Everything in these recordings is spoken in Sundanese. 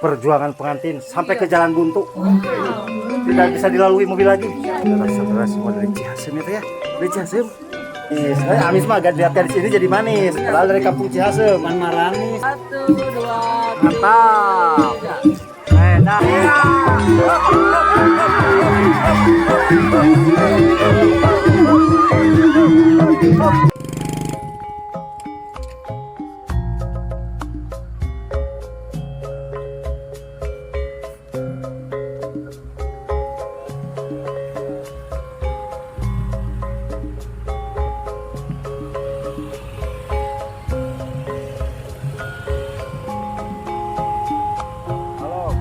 Perjuangan pengantin sampai ke jalan buntu. Tidak bisa dilalui mobil lagi. Saudara-saudara semua dari Ciasem itu ya. Dari Ciasem. Saya amis mah agak dilihat dari sini jadi manis. Padahal dari kampung Ciasem. Maranis. 1, 2, 3. Mantap. Enak. Halo.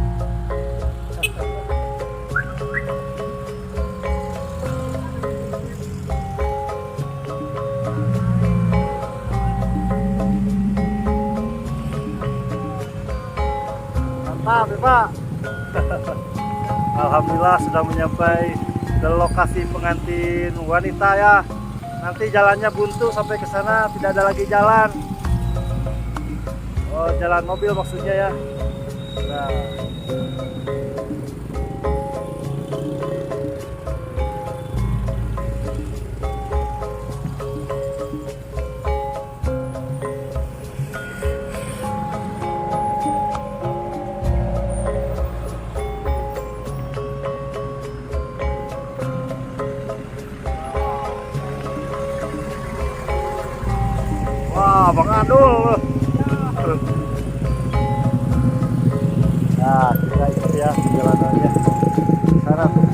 Mantap ya Pak. Alhamdulillah sudah menyampai ke lokasi pengantin wanita ya. Nanti jalannya buntu sampai ke sana, tidak ada lagi jalan. Oh, jalan mobil maksudnya ya. Nah. Wah, Bang Adul. Nah, kita ikut ya perjalanannya. Sana tuh.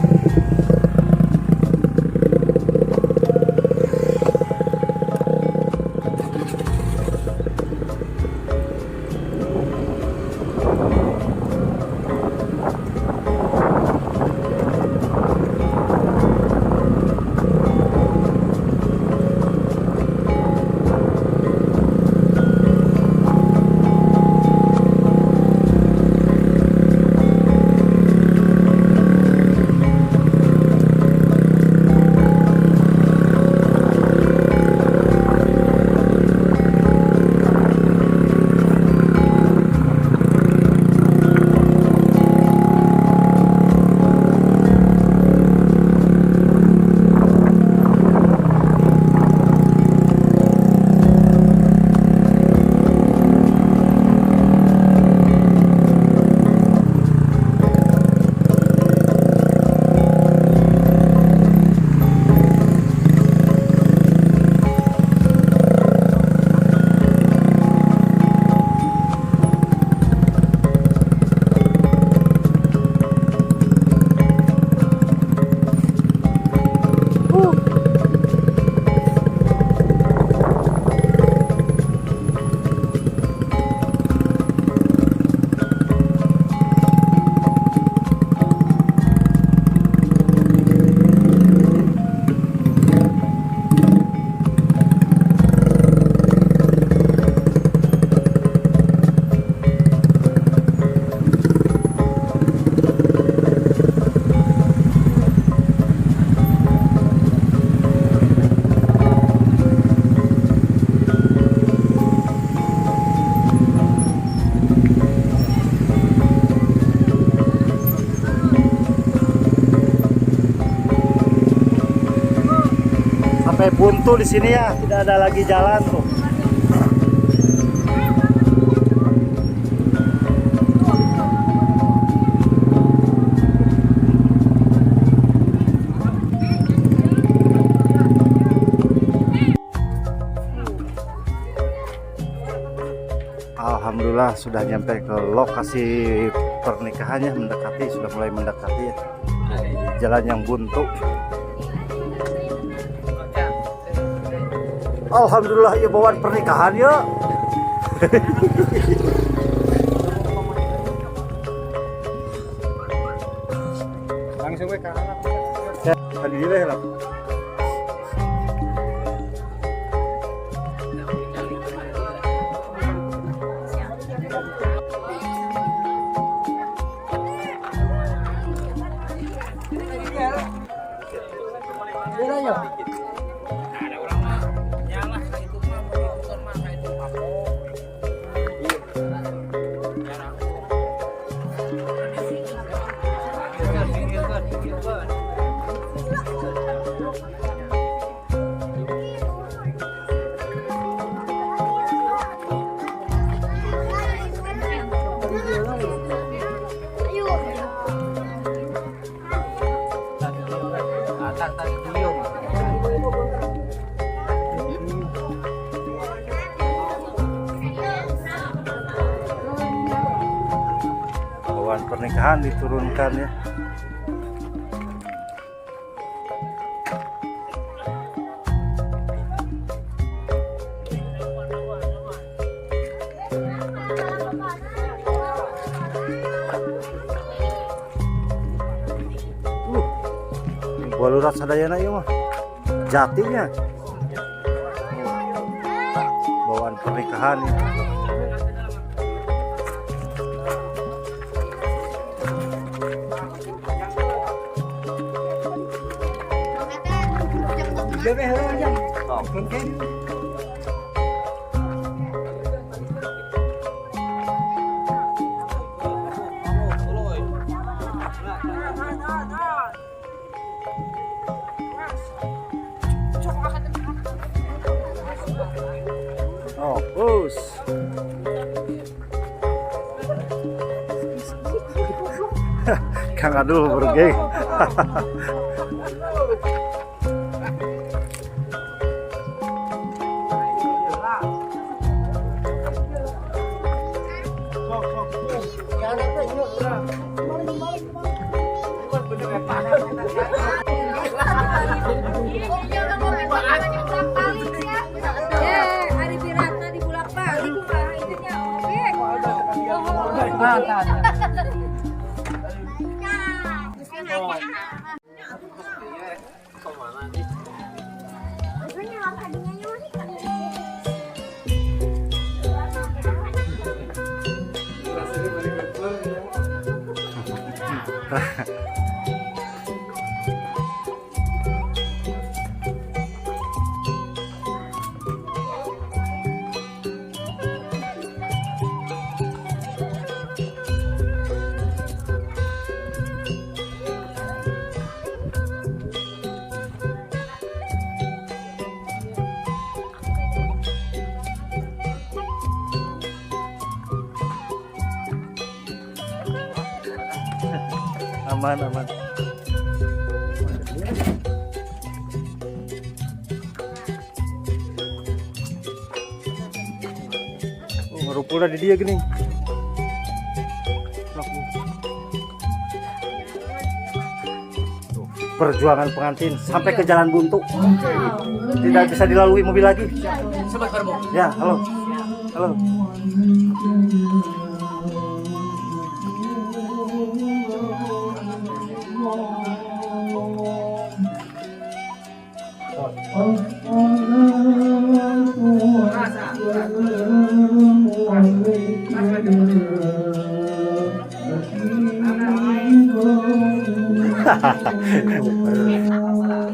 Sampai buntu di sini ya, tidak ada lagi jalan tuh. Alhamdulillah sudah nyampe ke lokasi pernikahannya, mendekati, sudah mulai mendekati ya. Jalan yang buntu. Alhamdulillah ya bawaan pernikahan ya. Langsung ke kanan. Tadi deh lah. Bawaan pernikahan diturunkan ya. Balurat sadayana ieu mah. Jatinya. Bawaan pernikahan ya. Oh, bus. Kang Adul bergeng. Eh, ari piratna dibulak-balik kumaha itu nya oge. Aman, aman. Oh, ngerupul di dia gini. Tuh, perjuangan pengantin sampai ke jalan buntu. Tidak bisa dilalui mobil lagi. Ya, halo. Halo.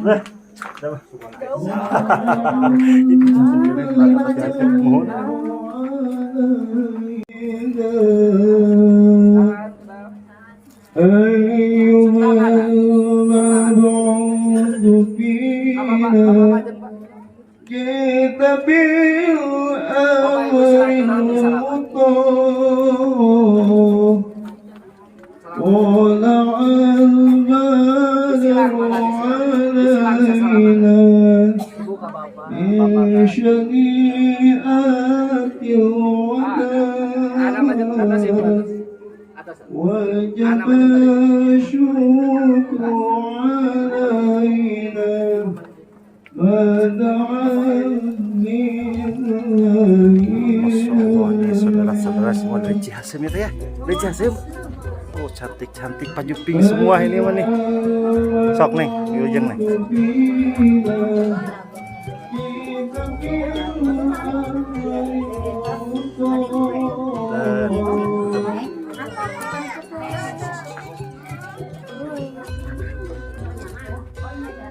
Nah, mohon. أيها المبعوث فينا جئت بالأمر المطاع طلع البدر علينا من شنيئات الوداع وجب الشكر علينا ما دعا Masya Allah, ini saudara-saudara semua dari Cihasem itu ya. Dari Cihasem. Oh, cantik-cantik pajuping semua ini mah nih. Sok nih, Wilujeng nih. Dan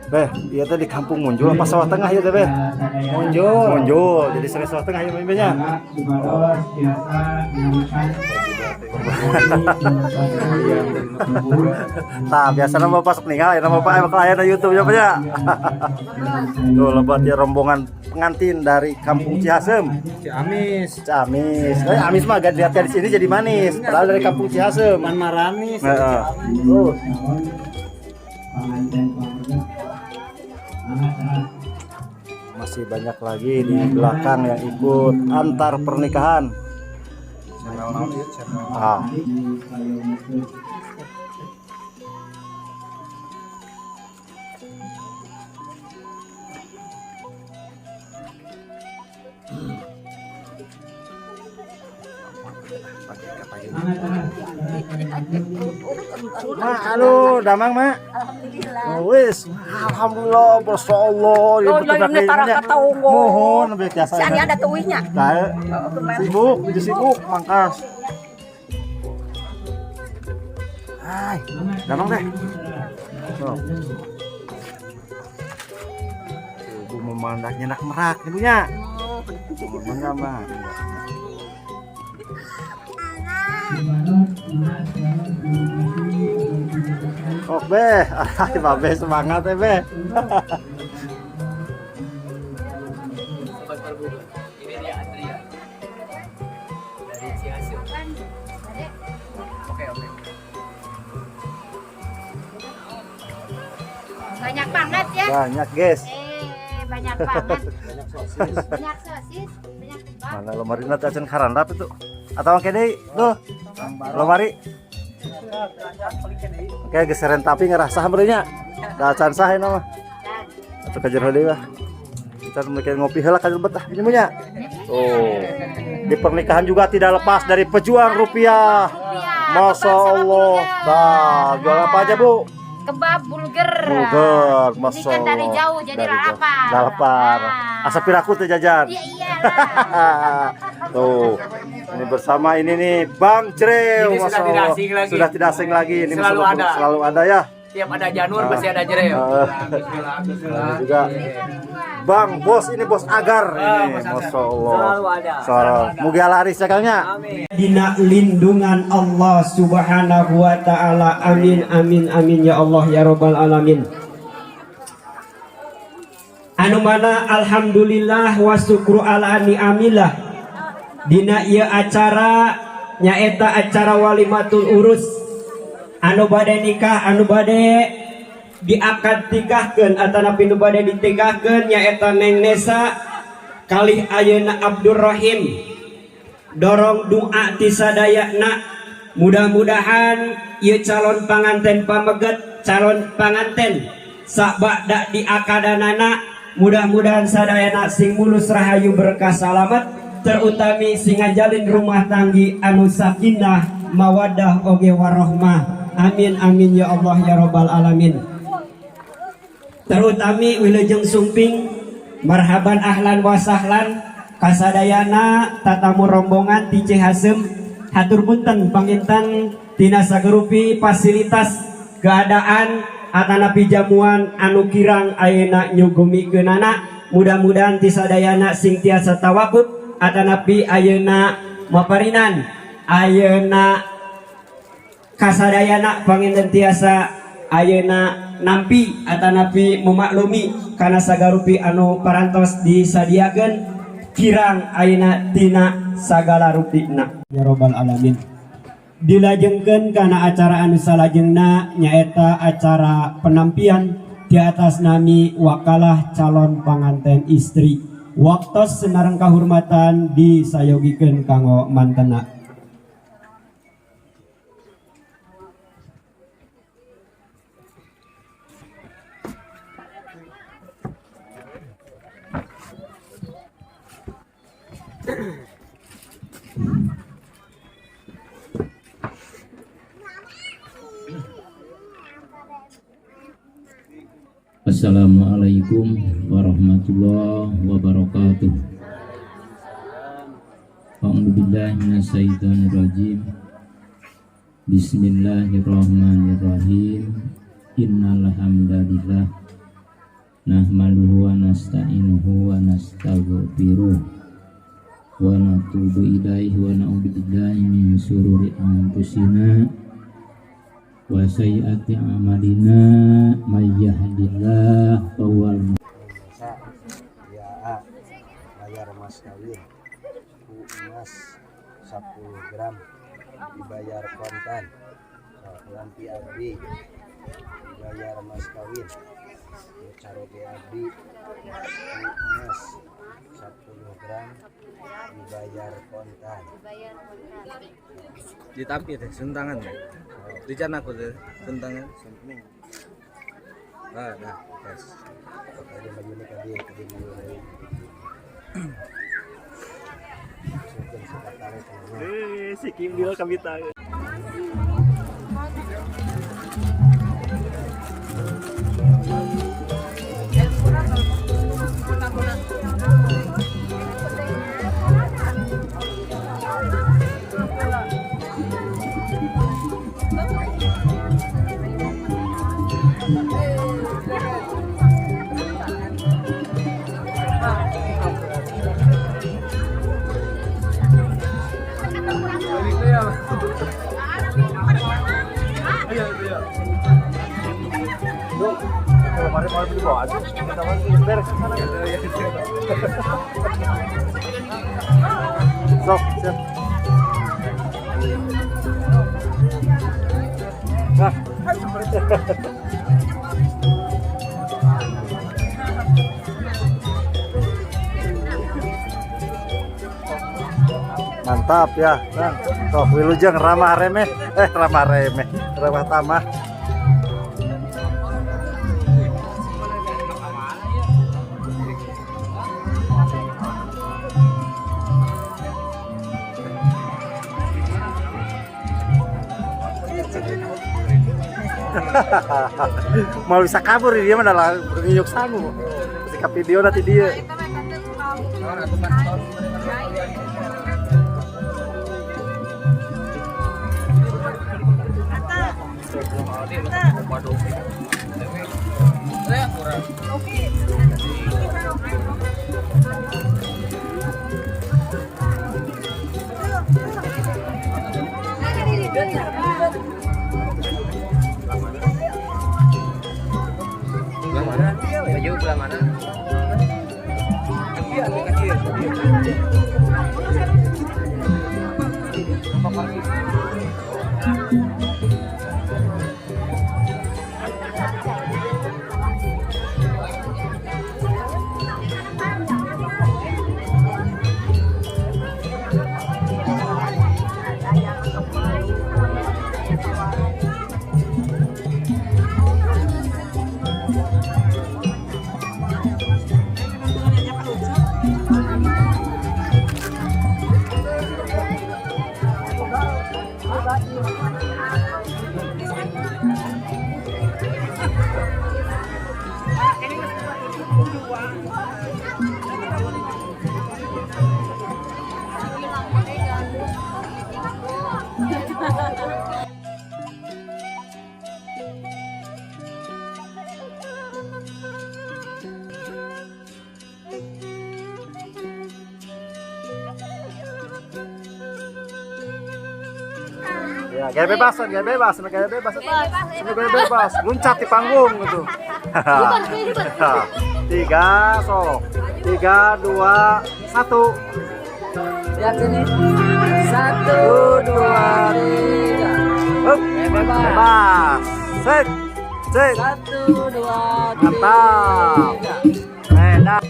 Beh, iya tadi kampung Munjul apa sawah tengah ya teh, Beh? Muncul. Munjul, jadi sering sawah tengah ya Beh nya. Supados biasa dinamakan Nah, biasa nama bapak sok ninggal ya nama bapak emang aya na YouTube ya Pak ya. Tuh lebat ya rombongan pengantin dari kampung Cihasem. Ciamis. Ciamis. Eh, Amis mah agak dilihatnya di sini jadi manis. Padahal dari kampung Cihasem. Maranis. Heeh. Tuh. Pengantin keluarga. Masih banyak lagi di belakang yang ikut antar pernikahan. Ah. Mak, halo, damang mak. Alhamdulillah. Oh, wis, alhamdulillah, masya Allah. Ya, Oh, betul ini betul tara nya. kata unggul. Mohon, lebih biasa. Si Ani ada tuihnya. Nah, sibuk, jadi sibuk, mangkas. Hai, damang deh. Tuh. Ibu memandang nyenak merak ibunya. Oh, mangga, Mbak. Oh, be, ay, babe semangat ya, be. Sobat terbuka. Ini dia Andrea dari Ciasem. Oke, oke. Banyak banget ya. Banyak, guys. Banyak banget. Banyak sosis. Banyak sosis, banyak kebab. Mana lemari nanti acan karandap itu? Atau oke deh, tuh. Lemari. Oke, geseran tapi ngerasa merenya. Da acan sah ini mah. Atau ka jero deui lah. Kita mereka ngopi heula ka lebet ah ini nya. Oh. Di pernikahan juga tidak lepas dari pejuang rupiah. Masya Allah. Nah, jual apa aja, Bu? Kebab burger. Burger, Masya Ini kan dari Allah. jauh jadi Dari jauh. lapar. Lapar. Nah. Asa piraku tuh jajan. Iya iyalah. Tuh, ini bersama ini nih Bang Jreu, Ini sudah Masya tidak Allah. asing lagi. Sudah tidak asing lagi. Ini Selalu ada. Selalu ada ya. Tiap ada janur pasti ada jerem. Ah. Ini juga Bang Bos, ini Bos Agar ini, Bos Agar. Masya Allah. Selalu ada. Selalu. Mugi laris ya kangnya. Amin. Dina lindungan Allah Subhanahu wa taala. Amin amin amin ya Allah ya rabbal alamin. Anu mana alhamdulillah wa syukru ala ni'amillah. Dina ieu acara nyaeta acara walimatul urus. Anu bade nikah, anu bade diakad tikahkeun atanapi nu bade ditikahkeun nyaeta Neng Nesa kalih ayeuna Abdurrahim. Dorong doa ti sadayana, mudah-mudahan ieu calon panganten pameget, calon panganten sabada diakadanana, mudah-mudahan sadayana sing mulus rahayu berkah salamet, terutami sing ngajalin rumah tanggi anu sakinah mawaddah oge warohmah. Amin amin ya Allah ya rabbal alamin. Terutami wilujeng sumping, marhaban ahlan wa sahlan kasadayana tatamu rombongan ti Cihasem. Hatur punten panginten tina sagerupi fasilitas keadaan atanapi jamuan anu kirang ayeuna nyugumikeunana, mudah-mudahan ti sadayana sing tiasa tawakub atanapi ayeuna maparinan ayeuna kasadayana panginten tiasa ayeuna nampi atanapi memaklumi kana sagarupi anu parantos disadiakeun kirang ayeuna tina sagala rupina ya rabbal alamin. Dilajengkeun kana acara anu salajengna nyaeta acara penampian di atas nami wakalah calon panganten istri. Waktos senareng kahormatan disayogikeun kanggo mantena. Assalamualaikum warahmatullahi wabarakatuh. A'udzubillahi minasyaitonirrajim. Bismillahirrahmanirrahim. Innal hamdalillah nahmaduhu wa nasta'inuhu wa nastaghfiruh wa natubu ilaihi wa na'udzu billahi min syururi anfusina wa sayyiati a'malina may yahdihillahu fahuwal Ya, bayar mas kawin ku emas 10 gram dibayar kontan. Sok lampi abdi dibayar mas kawin Nu caroge abdi ku emas 10 gram dibayar kontan. Ditapi teh suntangan ya. Dican aku teh suntangan. Ah, dah, tes. Kade maju nih kade kade maju nih. Si Kimbil kami tahu. Sok, siap. Nah. Mantap ya, Bang. Sok wilujeng ramah remeh, ramah remeh, ramah tamah. Mau bisa kabur dia mah adalah ngiyuk sangu. Sikap video nanti dia. Baju belah mana? Ya, gaya bebas, gaya bebas, gaya bebas. Ini gaya bebas, loncat di panggung gitu. 3, sok. 3, 2, 1. Lihat sini. 1, 2, 3. Hup. Bebas. Bebas. Set. Set. 1, 2, 3. Mantap. Enak.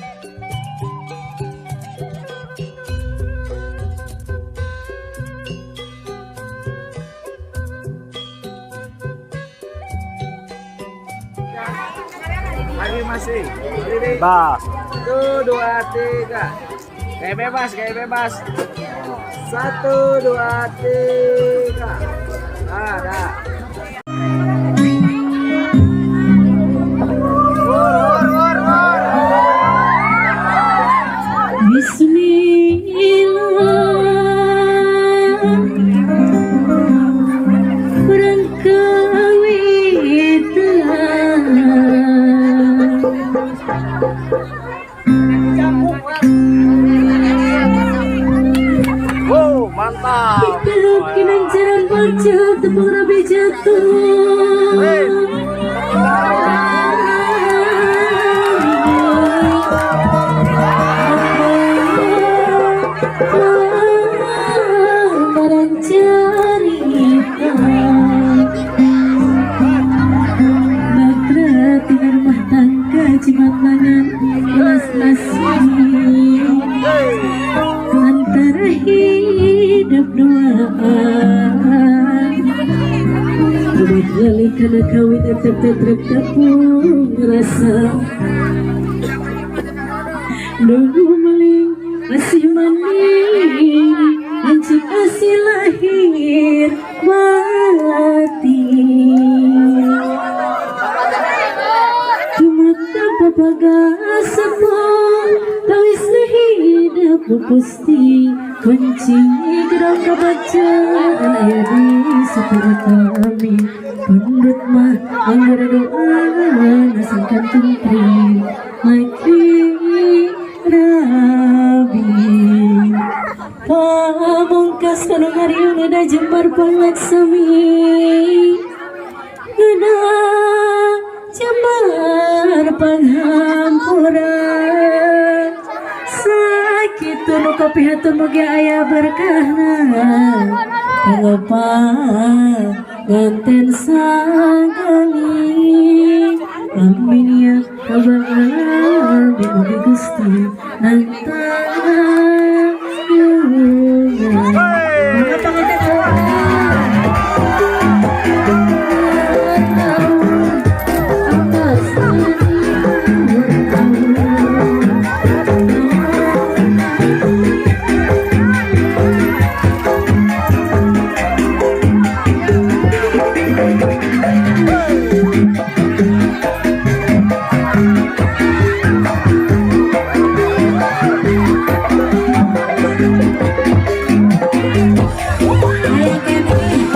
Lagi masih. Bebas. 1, 2, 3. Kayak bebas, kayak bebas. 1, 2, 3. Ah, dah. Bismillah kurang kawitan. Wow, mantap. Kerukinan jalan bocor tepung rabi jatuh. Barang cerita bahtera tinggal rumah tangga. Kana kawin tetep tetrek tepung rasa. Nunggu meling asih maning, Encik asih lahir batin. Tumata papagasapo, tawis nahidap pupusti. Kunci gerang kabacaan aya di sapura kami. Pundut mah anggar doa nasangkan tumpri maki rabi. Pamungkas kanu ngariung ngeunah jembar pangaksami, ngeunah jembar panghampura. Sakitu nu kapihatur mugi aya berkahna, kanggo panganten sakali. Amin ya rabbal alamin, mugi Gusti nantang. Maka panganten berurutan. Aya kene.